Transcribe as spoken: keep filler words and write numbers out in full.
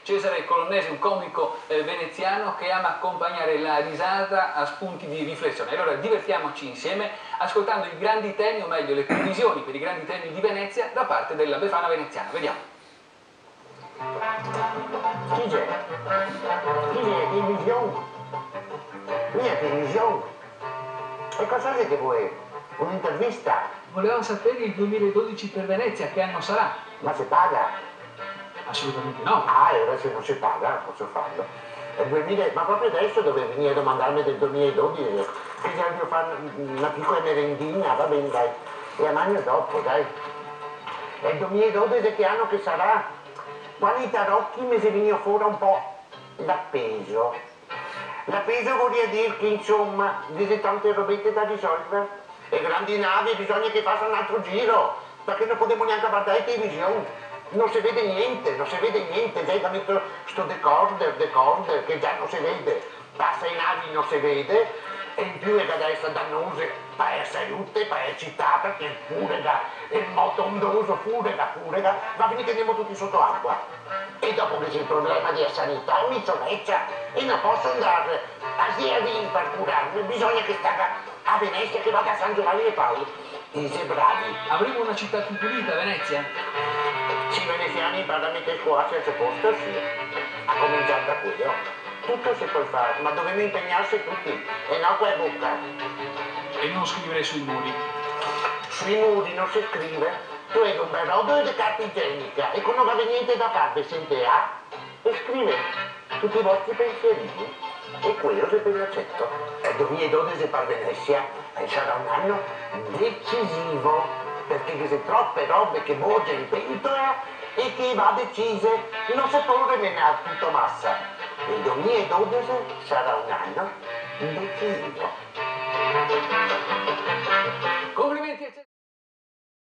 Cesare Colonnesi, un comico, eh, veneziano che ama accompagnare la risata a spunti di riflessione. Allora divertiamoci insieme ascoltando i grandi temi, o meglio, le previsioni per i grandi temi di Venezia da parte della Befana veneziana. Vediamo. Chi xe? Chi xe? Television? Mia television? E cosa xe che vol? Un'intervista? Volevamo sapere il duemiladodici per Venezia, che anno sarà? Ma se paga? Assolutamente no. Ah, e ora se no se paga, no poso farlo. El duemila, ma proprio deso doveva vegnir a domandarme del duemiladodici, che ghe vojo far na picola merendina, va ben, dai, e a magno dopo, dai. E el duemiladodici che ano che sarà? Qua nei tarochi me xe vegnù fora un po' l'apeso. L'apeso voria dir che, insoma, ghe xe tante robete da risolver. E grandi navi, bisogna che fasa un altro giro, parché no podemo gnanca vardar television. No se vede gnente, no se vede gnente, ghe ga meso sto decorder, decorder, che già no se vede. Pasa e navi, no se vede, e in più e ga da eser danose pa la salute, pa la cità, parché furega, el moto ondoso, furega, furega, va a finir che ndemo tuti soto acua. E dopo ghe xe el problema de la sanità, mi so vecia, e no poso ndar a Seavin par curarme, bisogna che staga a Venesia, che vada a San Giovanni de Paolo. I xe bravi. Avremo una città più pulita, Venezia? Se i venesiani inpara a meter el culo al so posto, sì. A cominciar da queo. Tuto se pol far, ma dovemo inpegnarse tuti, e no co la boca. E non scrivere sui muri. Sui muri no se scrive. Trovè un bel rodolo de carta igienica, e co no gavè gnente da far, ve sentè a e scrivè tuti i vostri pensierini, e queo xe ben aceto. El duemiladodese par Venesia, eh, sarà un ano decisivo, parché ghe xe trope robe che bogia in pentola e che va decise, no se pol remenar tuto masa. El duemiladodese sarà un ano decisivo.